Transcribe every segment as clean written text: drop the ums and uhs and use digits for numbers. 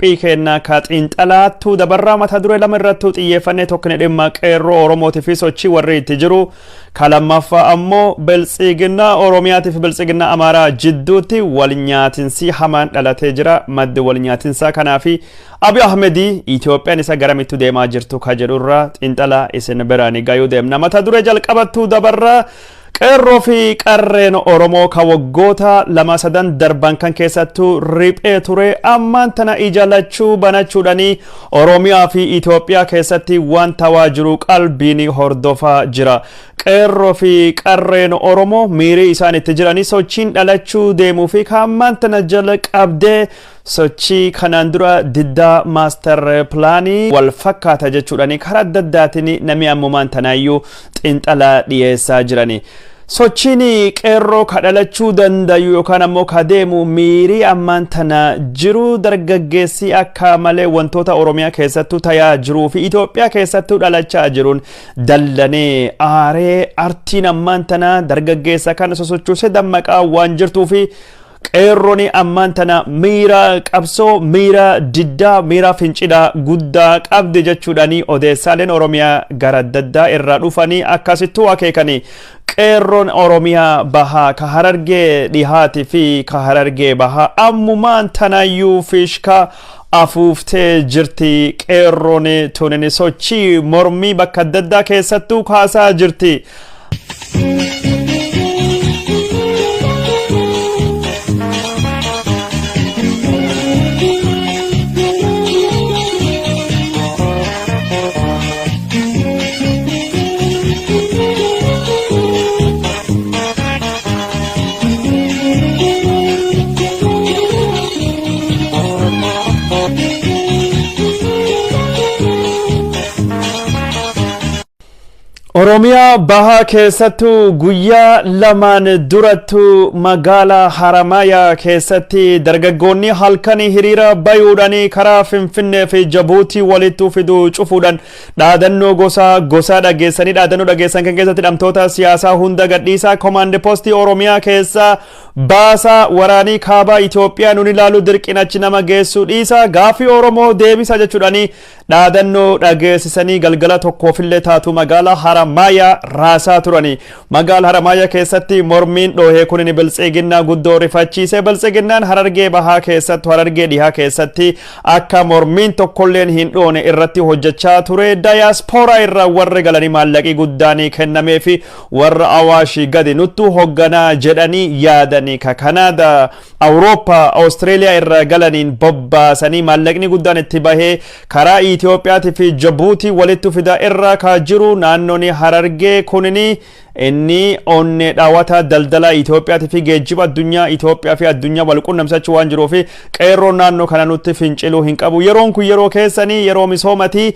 Qophii keenya ka xiinxalaattuu dabarraa mata duree lama irrattuu xiyyeeffannee, tokko dhimma qeerroo Oromootii fi sochii warri itti jiru, ka lammaffaa ammoo Biltsiginnaa Oromiyaatii fi Biltsiginnaa Amaaraa jidduutti wal nyaatinsi hamaan dhalatee jira. Maddi wal nyaatinsaa kanaa fi Abiy Ahmedii Itoophiyaan isa garamittu deemaa jirtu ka jedhurraa xiinxalaa isin biraan gayuu deemna. Mata duree jalqabattuu dabarraa. Qeerroo fi qarreen Oromoo ka waggoota lama sadan darban kan keessattuu riphee ture ammaan tana ija lachuu banachuudhanii Oromiyaa fi Itoophiyaa keessatti waan tawaa jiru qalbiin hordofaa jira. Qeerroo fi qarreen Oromoo miirii isaan itti jiranii sochiin dhalachuu deemuu fi ka ammaan tana jala qabdee sochii kanaan dura diddaa maastar pilaanii wal fakkaata jechuudhani karaa adda addaatiin namni ammumaan tanaayyuu xiinxala dhiyeessaa jirani. Sochiin qeerroo ka dhalachuu dandayu yookaan ammoo ka deemu miirii ammaan tana jiru, dargaggeessi akka malee wantoota Oromiyaa keessattuu tayaa jiruu fi Itoophiyaa keessattuu dhalachaa jiruun dallanee aaree, artiin ammaan tana dargaggeessa kana sosochoosee dammaqaa waan jirtuu fi qeerroon ammaan tana miira qabsoo, miira diddaa, miira fincilaa guddaa qabdi jechuudhaani odeessaaleen Oromiyaa gara adda addaa irraa dhufanii akkasittuu akeekanii. Qeerroon Oromiyaa bahaa, ka Harargee dhihaatii fi ka Harargee bahaa ammumaan tanayyuu fiishkaa afuuftee jirti. Qeerroon tunin sochii mormii bakka adda addaa keessattuu kaasaa jirti. Oromiyaa bahaa keessattuu guyyaa lamaan durattu magaalaa Haramayaa keessatti dargaggoonni halkan hiriira bayuudhaan karaa Finfinnee fi Jabuutii walittuu fiduu cufuudhaan dhaadannoo gosa gosaa dhageessanii, dhaadannoo dhageessan kan keessatti hidhamtoota siyaasaa hunda gadhiisaa, komaandi poostii Oromiyaa keessaa baasaa, waraanii kaabaa Itoophiyaa nun ilaalu dirqin achi nama geessuu dhiisaa, gaafii Oromoo deebisaa jechuudhaanii dhaadannoo dhageessisanii galgala tokkoofillee taatu magaalaa Haramaayaa raasaa turani. Magaalaa Haramaayaa keessatti mormiin dhoohee kunin Biltsiginnaa guddoo rifachiise. Biltsiginnaan Harargee bahaa keessatti, Harargee dhihaa keessatti akka mormiin tokkolleen hin dhoone irratti hojjechaa ture. Dayaaspooraa irraa warri galanii maallaqii guddaan kennamee fi warra Awaashii gadi nuttu hogganaa jedhanii yaadanii ka Kanaadaa, Awurooppaa, Awustreeliyaa irraa galaniin bobbaasanii maallaqni guddaan itti bahee karaa Itoophiyaatii fi Jabuutii walitti fidaa irraa ka jiru. Naannoon Harargee kunini inni onnee dhaawata daldala Itoophiyaatii fi geejjiba addunyaa, Itoophiyaa fi addunyaa wal qunnamsachuu waan jiruuf, qeerroon naannoo kana nutti finciluu hin qabu. Yeroon kun yeroo keessanii, yeroo misoomatii,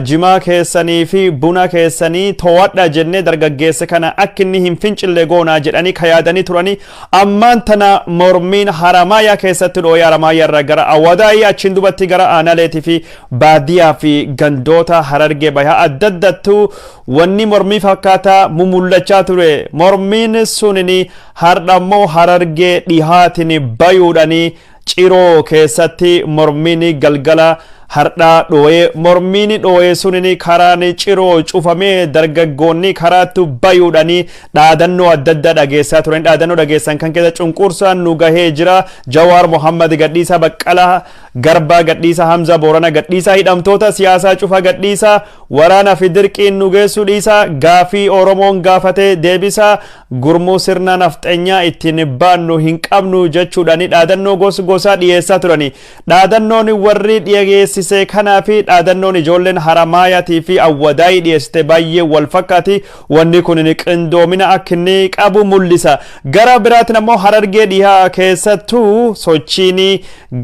jimaa keessanii fi buna keessanii to'adha jennee dargaggeessa kana akka inni hin fincille goonaa jedhanii ka yaadanii turanii ammaan tana mormiin Haramaayaa keessatti dhooyee, Haramaayaa irraa gara Awwadaayii, achiin dubatti gara Aanaleetii fi baadiyaa fi gandoota Harargee bahaa adda addattuu wanni mormii fakkaataa mumullachaa ture. Mormiin sunini har'a immoo Harargee dhihaatiin bayuudhanii Ciroo keessatti mormiin galgala hardhaa dhooyee, mormiin dhooyee sunini karaan Ciroo cufamee dargaggoonni karaatti bayuudhanii dhaadannoo adda addaa dhageessaa turan. Dhaadannoo dhageessan kan keessa cunqursaan nu gahee jira, Jawaar Mohammad gadhiisaa, Baqqalaa Garbaa gadhiisaa, Hamza Boorana gadhiisaa, hidhamtoota siyaasaa cufa gadhiisaa, waraana fi dirqiin nu geessuu dhiisaa, gaafii Oromoon gaafatee deebisaa, gurmuu sirna nafxenyaa ittiin baannu hin qabnu jechuudhaan dhaadannoo gos gosaa dhiyeessaa turani. Dhaadannoon warri dhiyeessise kanaa fi dhaadannoon ijoolleen Haramaayaatii fi Awwadaayii dhiyeessite baay'ee wal fakkaati. Wanni kun qindoomina akka inni qabu mul'isa. Gara biraatiin ammoo Harargee dhihaa keessattuu sochiin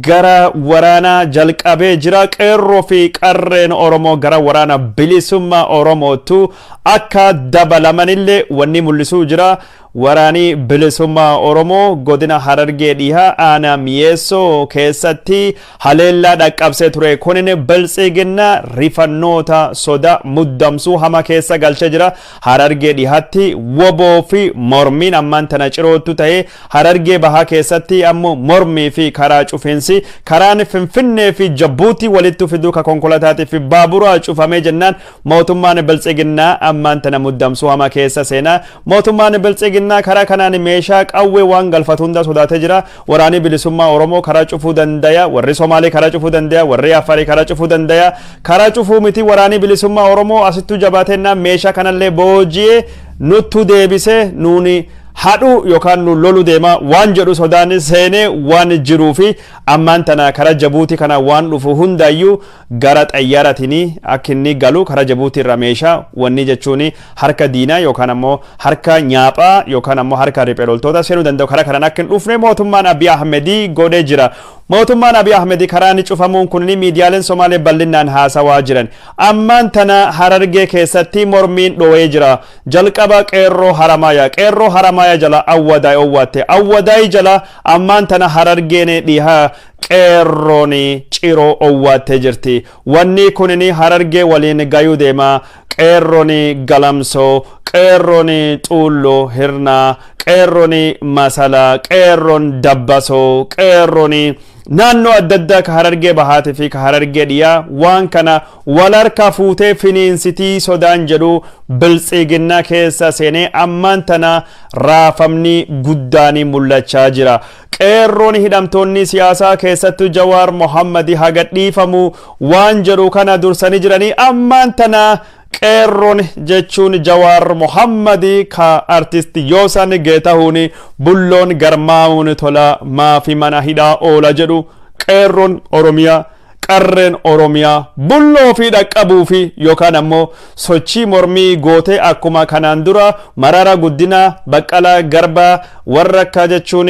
gara waraanaa jalqabee jira. Qeerroo fi qarreen Oromoo gara waraana bilisummaa Oromootu akka dabalamanillee wanni mul'isuu jira. Waraanii Bilisummaa Oromoo godina Harargee Dhihaa aanaa Mi'eessoo keessatti haleellaa dhaqqabsee ture. Kunin Biltsiginnaa rifannoota soda muddamsuu hama keessa galchee jira. Harargee Dhihaatti woboo fi mormiin ammaan tana ciroottu ta'ee, Harargee Bahaa keessatti ammoo mormii fi karaa cufiinsi karaan Finfinnee fi Jabbuutii walitti fiduu ka konkolaataatii fi baaburaa cufamee jennaan, mootummaan Biltsiginnaa ammaan tana muddamsuu hama keessa seenaa. Mootummaan Biltsiginnaa karaa kanaan meeshaa qawwee waan galfatu hunda sodaatee jira. Waraanni Bilisummaa Oromoo karaa cufuu dandaya, warri Somaalee karaa cufuu dandaya, warri Afaarii karaa cufuu dandaya. Karaa cufuu miti, waraanni Bilisummaa Oromoo asittuu jabaatennaa meeshaa kanallee booji'ee nuttu deebisee nuuni hadhu yookaan nu lolu deema waan jedhu sodaan seenee waan jiruu fi ammaan tana karaa Jabuutii kana waan dhufu hundaayyuu gara xayyaaraatiin akka inni galu, karaa Jabuutii irraa meeshaa wanni jechuun harka diinaa yookaan ammoo harka nyaaphaa yookaan ammoo harka riphee loltoota seenuu danda'u karaa kanaan akka hin dhufne mootummaan Abiy Ahmedii godhee jira. Mootummaan Abiy Ahmedii karaan cufamuun kun miidiyaaleen Somaalee bal'inaan haasawaa jiran. Ammaan tana Harargee keessatti mormiin dho'ee jira. Jalqaba qeerroo Haramaaya. Qeerroo Haramaaya jala Awwadaay owwaatte. Awwadaay jala ammaan tana Harargeen Dhihaa qeerroon Ciroo owwaattee jirti. Wanni kunin Harargee waliin gayuu deema. Qeerroon Galamsoo, qeerroon Xuulloo Hirnaa, qeerroon Masalaa, qeerroon Dabbasoo, qeerroon naannoo adda addaa ka Harargee Bahaatii fi ka Harargee Dhiyaa waan kana wal harka fuutee finiinsitii sodaan jedhu Biltsiginnaa keessa seenee ammaan tana raafamni guddaan mul'achaa jira. Qeerroon hidhamtoonni siyaasaa, keessattuu Jawaar Mohammadi, haga dhiifamu waan jedhu kana dursanii jiranii. Ammaan tana qeerroon jechuun Jawaar Mohammadi ka artist Yoosan Geetahuun "Bulloon garmaamuun tola, maafi mana hidhaa oola" jedhu, qeerroon Oromiyaa, qarreen Oromiyaa bulloo fi dhaqqabuu fi yookaan ammoo sochii mormii gootee akkuma kanaan dura Mararaa Guddinaa, Baqqalaa Garbaa, warra akka jechuun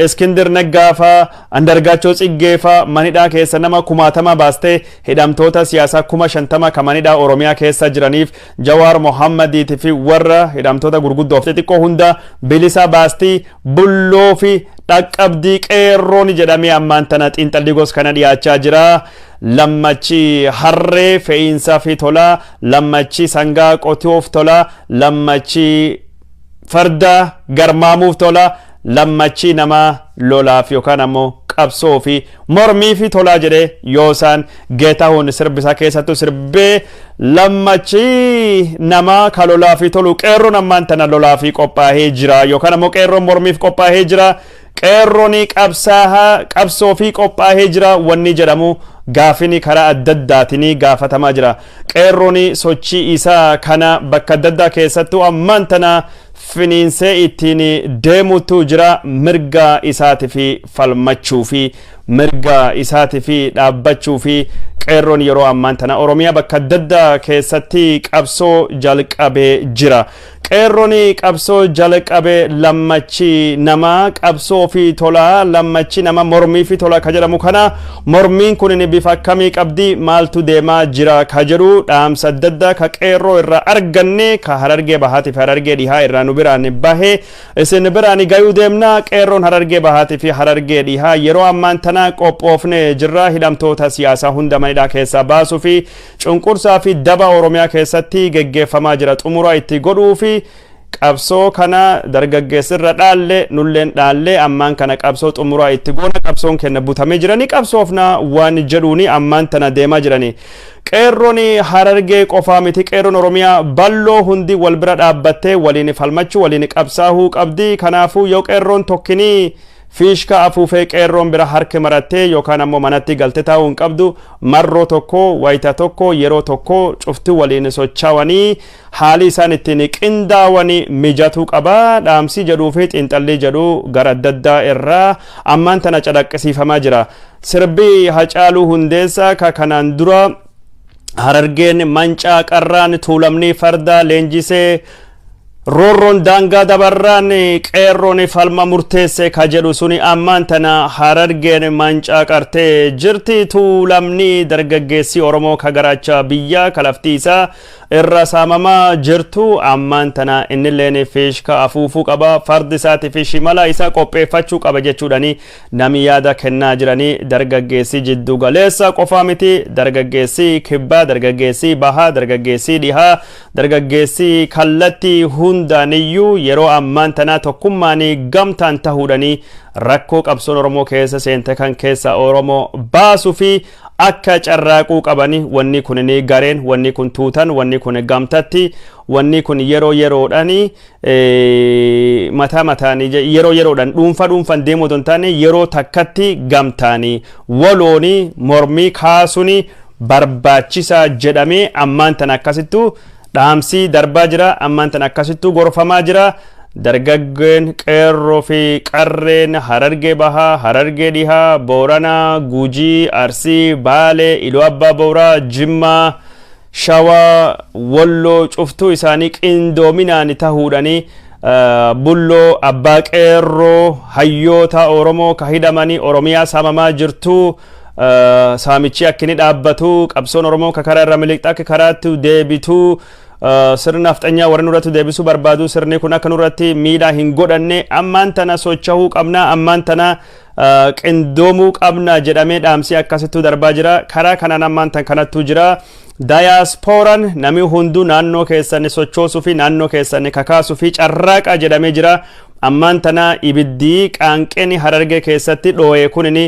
Iskindir Naggaa faa, Andargaachoo Tsiggee faa manidhaa keessa nama kumaatama baastee, hidhamtoota siyaasaa 50,000 kan manidhaa Oromiyaa keessa jiraniif, Jawaar Mohammadiitii fi warra hidhamtoota gurguddoo fi xixiqqoo hunda bilisa baastii, bulloo fi dhaqqabdii qeerroon jedhamee ammaan tana xiinxalli gos kana dhiyaachaa jira. Lammachi harree fe'iinsaa fi tola, lammachi sangaa qotuuf tola, lammachi farda garmaamuuf tola, lammachi nama lolaaf yookaan ammoo qabsoo fi mormii fi tolaa jedhee Yoosaan Geetahuun sirbisaa keessattuu sirbee, lammachi nama ka lolaa fi tolu. Qeerroon ammaan tana lolaa fi qophaa'ee jira yookaan ammoo qeerroon mormiif qophaa'ee jira. Qeerroon qabsaahaa qabsoo fi qophaa'ee jira wanni jedhamu gaafini karaa adda addaatiin gaafatamaa jira. Qeerroon sochii isaa kana bakka adda addaa keessattuu ammaan tana finiinsee ittiin deemutu jira, mirga isaatii fi falmachuu fi mirga isaatii fi dhaabbachuu fi. Qeerroon yeroo ammaan tana Oromiyaa bakka adda addaa keessatti qabsoo jalqabee jira. Qeerroon qabsoo jalqabe, lammachi nama qabsoo fi tolaa, lammachi nama mormii fi tolaa ka jedhamu kana, mormiin kun bifa akkamii qabdi, maaltu deemaa jira ka jedhu dhaamsa adda addaa ka qeerroo irraa arganne, ka Harargee Bahaatii fi Harargee Dhihaa irraa nu biraan bahe isin biraan gayuu deemna. Qeerroon Harargee Bahaatii fi Harargee Dhihaa yeroo ammaan tana qophoofne jirra, hidhamtoota siyaasaa hunda manidhaa keessaa baasuu fi cunqursaa fi daba Oromiyaa keessatti geggeeffamaa jira xumura itti godhuu fi qabsoo kana dargaggeessirra dhaalle, nulleen dhaalle, ammaan kana qabsoo xumuraa itti goona, qabsoon kenna butamee jiranii qabsoofna waan jedhuuni ammaan tana deemaa jiranii. Qeerroon Harargee qofaa miti, qeerroon Oromiyaa balloo hundi wal bira dhaabbattee waliin falmachuu, waliin qabsaahuu qabdi. Kanaafuu yoo qeerroon tokkinii fiishka afuufee qeerroon bira harki marattee yookaan ammoo manatti galte taa'uu hin qabdu. Marroo tokko, wayita tokko, yeroo tokko cufti waliin sochaawanii haali isaan ittiin qindaawanii mijatuu qaba dhaamsii jedhuu fi xiinxallii jedhu gara adda addaa irraa ammaan tana calaqqisiifamaa jira. Sirbi Hacaaluu Hundeessaa ka kanaan dura "Harargeen mancaa qarraan, Tuulamni farda leenjisee, roorroon daangaa dabarraan, qeerroon falma murteesse" ka jedhu suni, ammaan tana Harargeen mancaa qartee jirti. Tuulamni dargaggeessi Oromoo ka garaacha biyyaa kalaftii isaa Irra saamamaa jirtu. Ammaan tana innilleen fiishka afuufuu qaba, fardi isaatii fi shimala isaa qopheeffachuu qaba jechuudhani nami yaada kennaa jiranii. Dargaggeessi jiddu galeessa qofaa miti, dargaggeessi kibbaa, dargaggeessi bahaa, dargaggeessi dhihaa, dargaggeessi kallattii hundaaniyyuu yeroo ammaan tanaa tokkummaanii gamtaan tahuudhanii rakkoo qabsoon Oromoo keessa seente kan keessa Oromoo baasuu fi akka carraaquu qabani. Wanni kun ni gareen, wanni kun tuutan, wanni kun gamtatti, wanni kun yeroo yeroodhani mataa mataanii, yeroo yeroodhaan dhuunfa dhuunfan deemuu otoo hin taane, yeroo takkatti gamtaanii walooni mormii kaasuni barbaachisaa jedhamee ammaan tana akkasittu dhaamsii darbaa jira. Ammaan tana akkasittu gorfamaa jira. Dargaggeen qeerroo fi qarreen Harargee Bahaa, Harargee Dhihaa, Booranaa, Gujii, Arsii, Baalee, Iluu Abbaa Booraa, Jimmaa, Shawaa, Walloo cuftuu isaanii qindoominaan tahuudhanii bulloo abbaa qeerroo hayyoota Oromoo ka hidhamanii, Oromiyaa saamamaa jirtu, saamichi akka inni dhaabbatu, qabsoon Oromoo ka karaa irra miliqxa akka karaatti deebitu, sirna nafxanyaa warra nurratti deebisuu barbaadu, sirni kun akka nurratti miidhaa hin godhanne ammaan tana socho'uu qabna, ammaan tana qindoomuu qabna jedhamee dhaamsi akkasittuu darbaa jira. Karaa kanaan ammaan tan kanattuu jira. Dayaasporaan namni hunduu naannoo keessan sochoosuu fi naannoo keessan kakaasuu fi carraaqa jedhamee jira. Ammaan tana ibiddii qaanqeen Harargee keessatti dhoo'e kunini,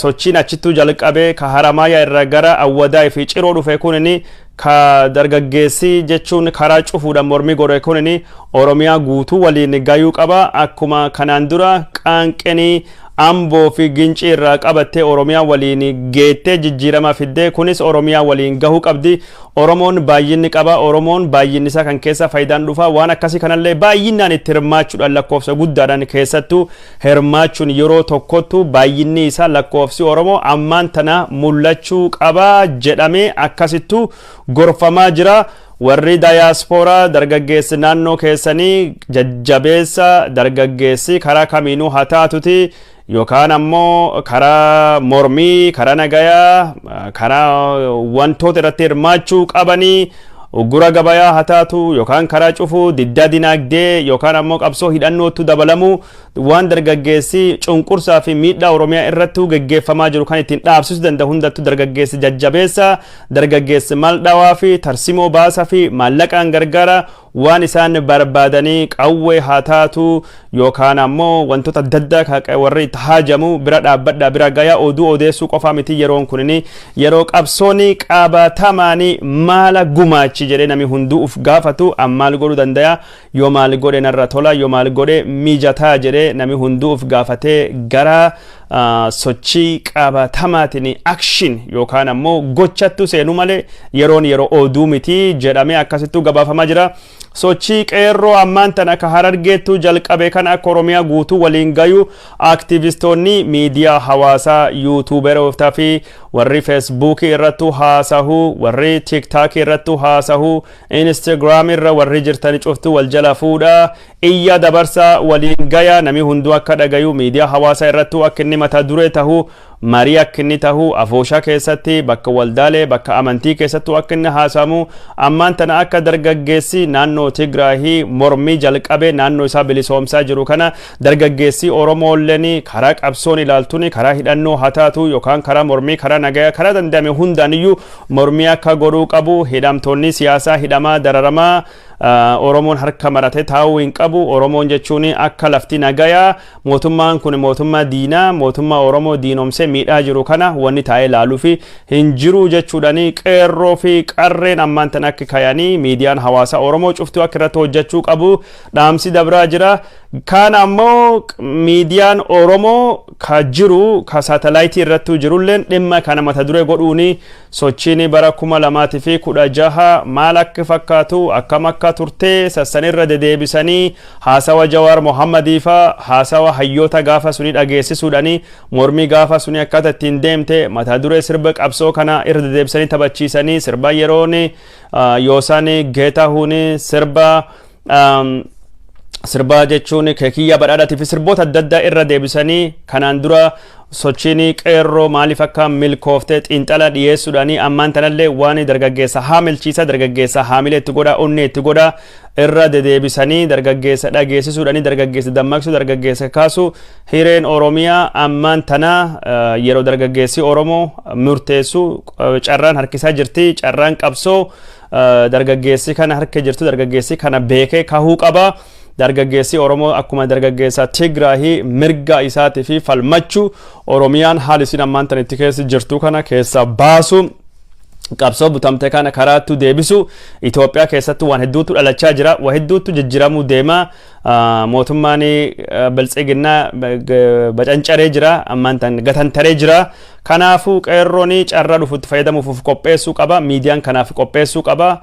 sochiin achittuu jalqabee ka Haramaaya irra gara Awwadaa fi Ciroo dhufe kunini, ka dargaggeessi jechuun karaa cufuudhaan mormii godhe kunini, Oromiyaa guutuu waliin gayuu qaba. Akkuma kanaan dura qaanqeenii Amboo fi Gincii irraa qabattee Oromiyaa waliin geettee jijjiirama fiddee, kunis Oromiyaa waliin gahuu qabdi. Oromoon baay'inni qaba. Oromoon baay'inni isaa kan keessa faayidaan dhufa. Waan akkasii kanallee baay'inaan itti hirmaachuudhaan, lakkoofsa guddaadhaan keessattuu hirmaachuun, yeroo tokkottu baay'inni isaa lakkoofsi Oromoo ammaan tana mul'achuu qaba jedhamee akkasittuu gorfamaa jira. Warri dayaaspooraa dargaggeessi naannoo keessanii jajjabeessa. Dargaggeessi karaa kamiinuu haa taatuti, yookaan ammoo karaa mormii, karaa nagayaa, karaa wantoota irratti hirmaachuu qabanii, uggura gabayaa haa taatu, yookaan karaa cufuu, diddaa dinaagdee, yookaan ammoo qabsoo hidhannootu dabalamuu, waan dargaggeessi cunqursaa fi miidhaa Oromiyaa irratti geggeeffamaa jiru kan ittiin dhaabsisuu danda'u hundattuu dargaggeessi jajjabeessa. Dargaggeessi mal dhawaa fi tarsimoo baasaa fi maallaqaan gargaara. Waan isaan barbaadanii, qawwee haa taatu yookaan ammoo wantoota adda addaa warri itti haajamu bira dhaabbadha, bira gayaa. Oduu odeessuu qofaa miti, yeroon kunini yeroo qabsooni qabatamaanii maala gumaachi jedhee nami hunduu uf gaafatu. Maal godhuu danda'a, yoo maal godhe narra tola, yoo maal godhe mijataa jedhee nami hunduu uf gaafatee gara sochii qabatamaatiin, action yookaan ammoo gochattu seenuu malee yeroon yeroo oduu miti jedhamee akkasittuu gabaafamaa jira. Sochii qeerroo ammaan tan akka Harargeettuu jalqabe kan akka Oromiyaa guutuu waliin gayu, aktivistoonni miidiyaa hawaasaa, yuutuuberootaa fi warri Feesbuukii irrattuu haasahuu, warri Tiiktaakii irrattuu haasahuu, Instagiraam irra warri jirtani cuftuu wal jala fuudhaa iyya dabarsaa, waliin gaya. Nami hunduu akka dhagayu, miidiyaa hawaasaa irrattuu akka inni mata duree tahuu, marii akka inni tahuu, afooshaa keessatti, bakka waldaalee, bakka amantii keessattuu akka inni haasamu, ammaan tana akka dargaggeessi naannoo Tigraahii mormii jalqabee naannoo isaa bilisoomsaa jiru kana, dargaggeessi Oromoolleen karaa qabsoon ilaaltuun, karaa hidhannoo haa taatu yookaan karaa mormii, karaa nagaya, karaa danda'ame hundaaniyyuu mormii akka godhuu qabu. Hidhamtoonni siyaasaa hidhamaa dararamaa, Oromoon harka maratee taa'uu hin qabu. Oromoon jechuun akka lafti nagayaa, mootummaan kun mootummaa diinaa, mootummaa Oromoo diinomsee miidhaa jiru kana wanni taa'ee ilaaluu fi hin jiru jechuudhani qeerroo fi qarreen ammaan tan akka kayanii miidiyaan hawaasaa Oromoo cuftuu akka irratti hojjechuu qabu dhaamsi dabraa jira. Kaan ammoo miidiyaan Oromoo ka jiru, ka saatalaayitii irrattuu jirulleen dhimma kana mata duree godhuuni, sochiin bara 2016 maal akka fakkaatu, akkam akka turtee sassanirra dedeebisanii, haasawa Jawaar Mohammadiifa, haasawa hayyoota gaafa suni dhageessisuudhani, mormii gaafa suni akkaataa ittiin deemte, mata duree sirba qabsoo kana irra dedeebisanii taphachiisanii, sirba yeroon Yoosaan Geetahuun, sirba Sirbaa jechuun Keekiyyaa Badhaadhaatii fi sirboota adda addaa irra deebisanii kanaan dura sochiin qeerroo maaliif akka milkooftee xiinxala dhiyeessuudhaanii, ammaan tanallee waan dargaggeessa haamilchiisa, dargaggeessa haamilee itti godha, onnee itti godha irra dedeebisanii dargaggeessa dhageessisuudhaanii, dargaggeessa dammaqsu, dargaggeessa kaasu. Hireen Oromiyaa ammaan tana yeroo dargaggeessi Oromoo murteessu carraan harkisaa jirti. Carraan qabsoo dargaggeessi kana harka jirtu, dargaggeessi kana beekee kahuu qaba. Dargaggeessi Oromoo akkuma dargaggeessa Tigraahii mirga isaatii fi falmachuu, Oromiyaan haali isin ammaan tan itti keessa jirtu kana keessa baasu, qabsoo butamte kana karaattu deebisu. Itoophiyaa keessatti waan hedduutu dhalachaa jira, waan hedduutu jijjiiramuu deema. Mootummaan Biltsiginnaa bacancaree jira, ammaan tan gatantaree jira. Kanaafuu qeerroon carraa dhufutti fayyadamuuf of qopheessuu qaba. Miidiyaan kanaaf qopheessuu qaba.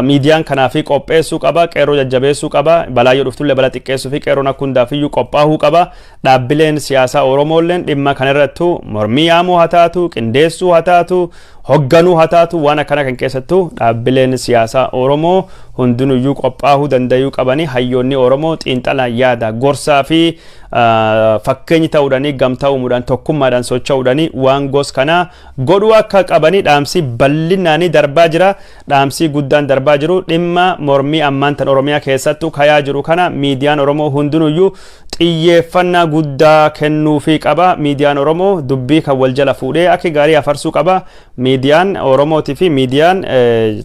Miidiyaan kanaaf qopheessuu qaba, qeerroo jajjabeessuu qaba, balaa yoo dhuftullee bala xiqqeessuu fi qeerroon akka hundaafiyyuu qophaa'uu qaba. Dhaabbileen siyaasaa Oromoolleen dhimma kanarrattu mormii yaamuu haa taatu, qindeessuu haa taatu, hogganuu haa taatu, waan akkana kan keessattuu dhaabbileen siyaasaa Oromoo hundinuyyuu qophaa'uu danda'uu qabanii. Hayyoonni Oromoo xiinxala, yaada, gorsaa fi fakkeenyi ta'uudhaanii, gamtaa uumuudhaan, tokkummaadhaan socho'uudhaanii waan gos kanaa godhuu akka qabanii dhaamsii bal'inaanii darbaa jira. Dhaamsii guddaan darbaa jiru dhimma mormii ammaan tan Oromiyaa keessattuu kayaa jiru kana miidiyaan Oromoo hundinuyyuu xiyyeeffannaa guddaa kennuufii qaba. Miidiyaan Oromoo dubbii kan wal jala fuudhee akka gaarii afarsuu qaba. Miidiyaan Oromootii fi miidiyaan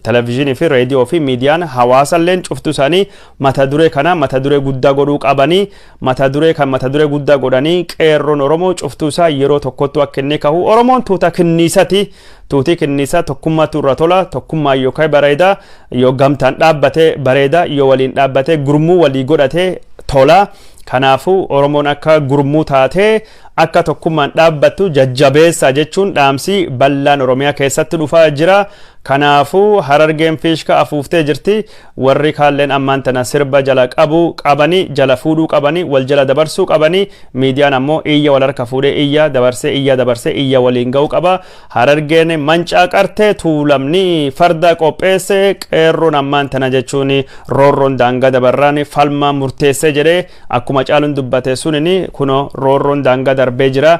televezyiinii fi reediyoo fi miidiyaan hawaasalleen cuftu isaanii mata duree kana mata duree guddaa godhuu qabanii. Mata duree kan mata duree guddaa godhanii qeerroon Oromoo cuftuu isaa yeroo tokkottu akka inni kahu. Oromoon tuuta kinniisati. Tuutii kinniisaa tokkummaatu irra tola. Tokkummaa yookaan bareeda, yoo gamtaan dhaabbate bareeda, yoo waliin dhaabbate, gurmuu walii godhate tola. Kanaafuu Oromoon akka gurmuu taatee akka tokkummaan dhaabbattu jajjabeessa jechuun dhaamsi bal'aan Oromiyaa keessatti dhufaa jira. Kanaafuu Harargeen fiishka afuuftee jirti. Warri kaalleen ammaan tana sirba jala qabu qabanii, jala fuudhuu qabanii, wal jala dabarsuu qabanii. Miidiyaan ammoo iyya wal harka fuudhee iyya dabarsee, iyya dabarsee, iyya waliin ga'uu qaba. Harargeen mancaa qartee, Tuulamni farda qopheesse. Qeerroon ammaan tana jechuun roorroon daangaa dabarraan falmaa murteessee jedhee akkuma Caaluun dubbate sunini kunoo roorroon daangaa darbee jira.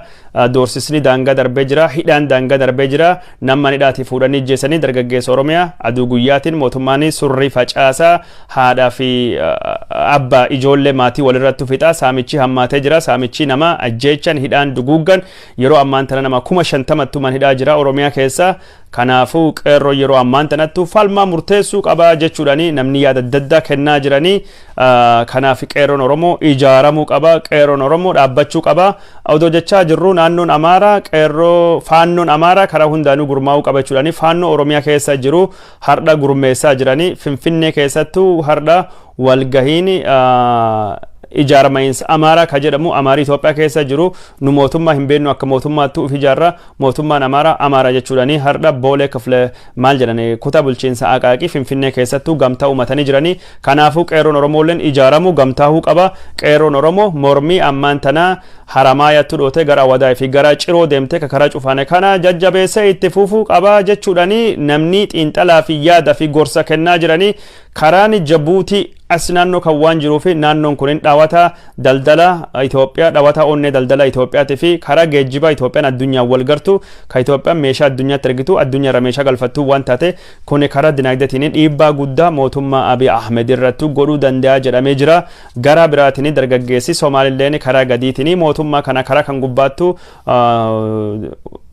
Doorsisni daangaa darbee jira. Hidhaan daangaa darbee jira. Nama hidhaatii fuudhanii ijjeessanii, dargaggeessa Oromiyaa aduu guyyaatiin mootummaan surrii facaasaa, haadhaa fi abbaa, ijoollee, maatii walirratti fixa. Saamichi hammaatee jira. Saamichi nama ajjeechan, hidhaan, duguuggan yeroo ammaan tana nama 50,000ttu man hidhaa jira Oromiyaa keessa. Kanaafuu qeerroo yeroo ammaan tanattu falmaa murteessuu qabaa jechuudhaani namni yaada adda addaa kennaa jiranii. Kanaaf qeerroon Oromoo ijaaramuu qaba, qeerroon Oromoo dhaabbachuu qaba. Odoo jechaa jirru naannoon Amaaraa qeerroo faannoon Amaaraa karaa hundaanuu gurmaa'uu qaba jechuudhaani faannoo Oromiyaa keessa jiru hardha gurmeessaa jiranii. Finfinnee keessattuu hardha walgahiin ijaaramainsa Amaaraa ka jedhamu, Amaarii Itoophiyaa keessa jiru nu mootummaa hin beeknu, akka mootummaattu uf ijaarra, mootummaan Amaaraa Amaaraa jechuudhaani hardha Boolee kifle maal jedhani kutaa bulchiinsa Aqaaqii Finfinnee keessattuu gamtaa uummatanii jiranii. Kanaafuu qeerroon Oromoolleen ijaaramuu, gamtaahuu qaba. Qeerroon Oromoo mormii ammaan tanaa Haramaayatti dhootee gara Awadaay fi gara Ciroo deemtee ka karaa cufaane kana jajjabeessee itti fufuu qaba jechuudhaani namni xiinxalaa fi yaada fi gorsa kennaa jiranii. Karaan Jabuutii as naannoo kan waan jiruu fi naannoon kun dhawata daldala Itoophiyaa, dhawata onnee daldala Itoophiyaatii fi karaa geejjibaa Itoophiyaan addunyaan wal gartu, ka Itoophiyaan meeshaa addunyaatti ergitu, addunyaarra meeshaa galfattu waan taate, kun karaa dinagdeetiin dhiibbaa guddaa mootummaa Abiy Ahmed irratti godhuu danda'a jedhamee jira. Gara biraatiin dargaggeessi Somaalilleen karaa gadiitiin mootummaa kana karaa kan gubbaattu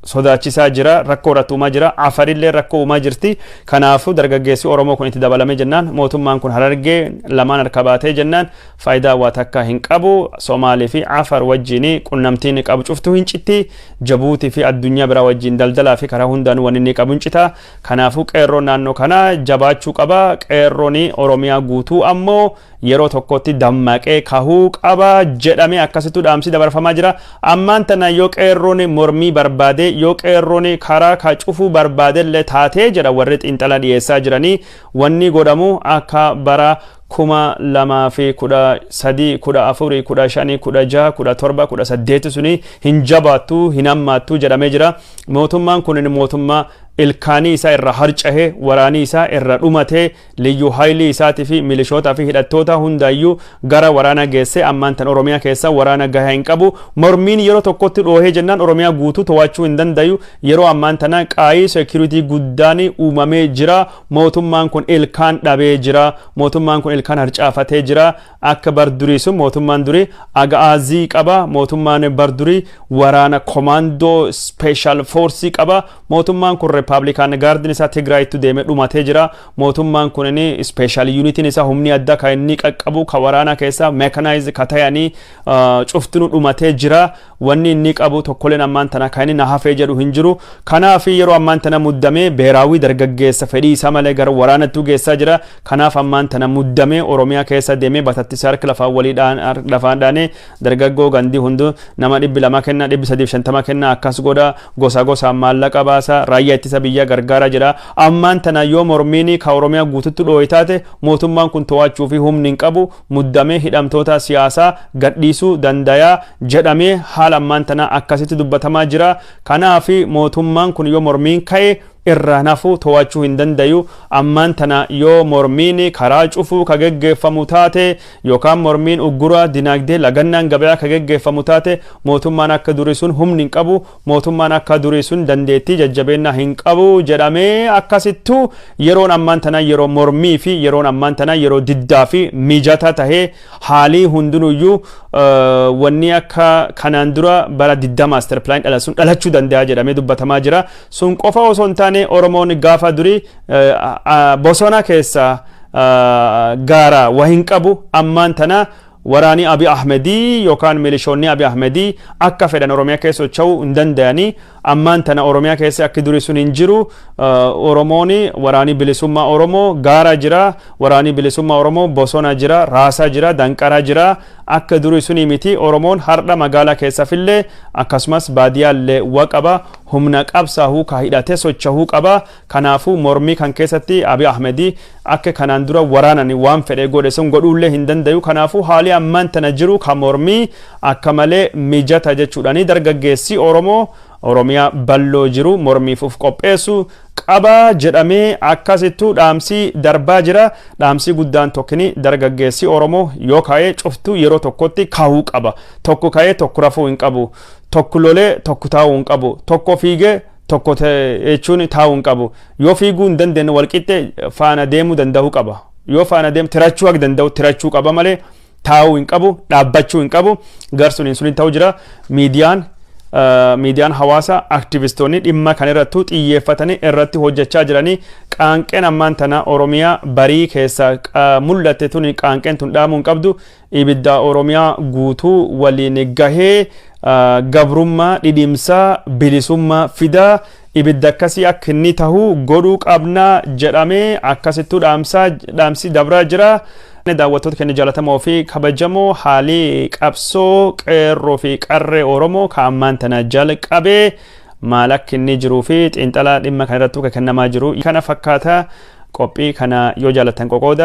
sodaachisaa jira, rakkoo irratti uumaa jira. Afarillee rakkoo uumaa jirti. Kanaafuu dargaggeessi Oromoo kun itti dabalame jennaan, mootummaan kun Harargee lamaan harka baatee jennaan, faayidaa waa takka hin qabu. Somaalii fi Afar wajjin qunnamtiin qabu cuftuu hin citti. Jabuutii fi addunyaa biraa wajjin daldalaa fi karaa hundaan wanni inni qabu hin cita. Kanaafuu qeerroon naannoo kanaa jabaachuu qaba. Qeerroon Oromiyaa guutuu ammoo yeroo tokkotti dammaqee kahuu qaba jedhamee akkasittuu dhaamsi dabarfamaa jira. Ammaan tana yoo qeerroon mormii barbaade, yoo qeerroon karaa ka cufuu barbaadellee taatee jedha warri xiinxala dhiyeessaa jiranii, wanni godhamu akka bara 2013, 14, 15, 16, 17, 18 suni hin jabaattu, hin hammaattu jedhamee jira. Mootummaan kun mootummaa Ilkaanii isaa irra harcahee, waraanii isaa irra dhumatee, liyyuu haayilii isaatii fi milishootaa fi hidhattoota hundaayyuu gara waraana geesse. Ammaan tan Oromiyaa keessa waraana gahaa hin qabu. Mormiin yeroo tokkotti dhoohee jennaan Oromiyaa guutuu to'achuu hin dandayu. Yeroo ammaan tana qaayii security guddaan uumamee jira. Mootummaan kun ilkaan dhabee jira. Mootummaan kun ilkaan harcaafatee jira. Akka bar durii sun, mootummaan durii aga'aazii qaba. Mootummaan bar durii waraana commando, special force qaba. Mootummaan kun Republican Guardiin isaa Tigraayitti deemee dhumatee jira. Mootummaan kun inni special unitiin isaa, humni addaa kan inni qaqqabu, ka waraana keessa mechanize ka ta'anii cuftinu dhumatee jira. Wanni inni qabu tokkoleen ammaan tana kan inni na hafee jedhu hin jiru. Kanaaf yeroo ammaan tana muddamee beeraawii dargaggeessa fedhii isaa malee gara waraanattuu geessaa jira. Kanaaf ammaan tana muddamee Oromiyaa keessa deemee batattisee harka lafaan walii lafaan dhaanee, dargaggoo gandii hundu nama 200 kenna, 350 kenna, akkas godha, gosa gosaan maallaqa baasa, raayyaa ittisa biyyaa gargaara jira. Ammaan tana yoo mormiin ka Oromiyaa guututti dhoohe taate, mootummaan kun to'achuu fi humni hin qabu. Muddamee hidhamtoota siyaasaa gadhiisuu dandayaa jedhamee haala ammaan tana akkasitti dubbatamaa jira. Kanaaf mootummaan kun yoo mormiin ka'e irraa nafu to'achuu hin dandayu. Ammaan tana yoo mormiin karaa cufuu ka geggeeffamu taate yookaan mormiin uggura dinagdee, lagannaan gabayaa ka geggeeffamu taate, mootummaan akka durii sun humni hin qabu, mootummaan akka durii sun dandeettii jajjabeennaa hin qabu jedhamee akkasittuu yeroon ammaan tana yeroo mormii fi yeroon ammaan tana yeroo diddaa fi mijata tahee, haalii hundinuyyuu wanni akka kanaan dura bara diddaa master plan dhala sun dhalachuu danda'a jedhamee dubbatamaa jira. Sun qofa osoo hin taane, Oromoon gaafa durii bosona keessa gaara wa hin qabu. Ammaan tana waraanii Abi Ahmedii yookaan milishoonni Abi Ahmedii akka fedhan Oromiyaa keessa socho'uu hin danda'anii. Ammaan tana Oromiyaa keessa akki durii sun hin jiru. Oromoon, waraanii bilisummaa Oromoo gaara jira, waraanii bilisummaa Oromoo bosona jira, raasaa jira, danqaraa jira. Akka durii sunii miti. Oromoon har'a magaalaa keessafillee akkasumas baadiyyaallee wa qaba, humna qabsaahuu ka hidhatee socho'uu qaba. Kanaafuu mormii kan keessatti Abi Ahmedii akka kanaan dura waraanan waan fedhe godhe sun godhuullee hin dandayu. Kanaafuu haali ammaan tana jiru ka mormii akka malee mijata jechuudhaani dargaggeessi Oromoo Oromiyaa balloo jiru mormiif uf qopheessu qaba jedhamee akkasittuu dhaamsii darbaa jira. Dhaamsii guddaan tokkini, dargaggeessi Oromoo yoo ka'ee cuftuu yeroo tokkotti kahuu qaba. Tokko ka'ee tokko rafuu hin qabu. Tokko lolee tokko taa'uu hin qabu. Tokko fiigee tokko jechuun taa'uu hin qabu. Yoo fiiguu hin dandeenye, walqixxee faana deemuu danda'uu qaba. Yoo faana deemu tirachuu akka danda'u tirachuu qaba malee taa'uu hin qabu, dhaabbachuu hin qabu. Garsuun sun ta'uu jira. Miidiyaan hawaasaa, aktivistoonni dhimma kan irrattu xiyyeeffatanii irratti hojjechaa jiranii, qaanqeen ammaan tana Oromiyaa barii keessa mul'atte tun, qaanqeen tun dhaamuu hin qabdu. Ibidda Oromiyaa guutuu waliin gahee gabrummaa dhidhimsaa bilisummaa fidaa, ibidda akkasii akka inni tahuu godhuu qabnaa jedhamee akkasittuu dhaamsi dabraa jira. Daawwattoota keenya jaallatamoo fi kabajamoo, haalii qabsoo qeerroo fi qarree Oromoo ka ammaan tana jalqabee maal akka inni jiruu fi xiinxalaa dhimma kana irratti kennamaa jiru kana fakkaata. Qophii kana yoo jaallattan qoqooda.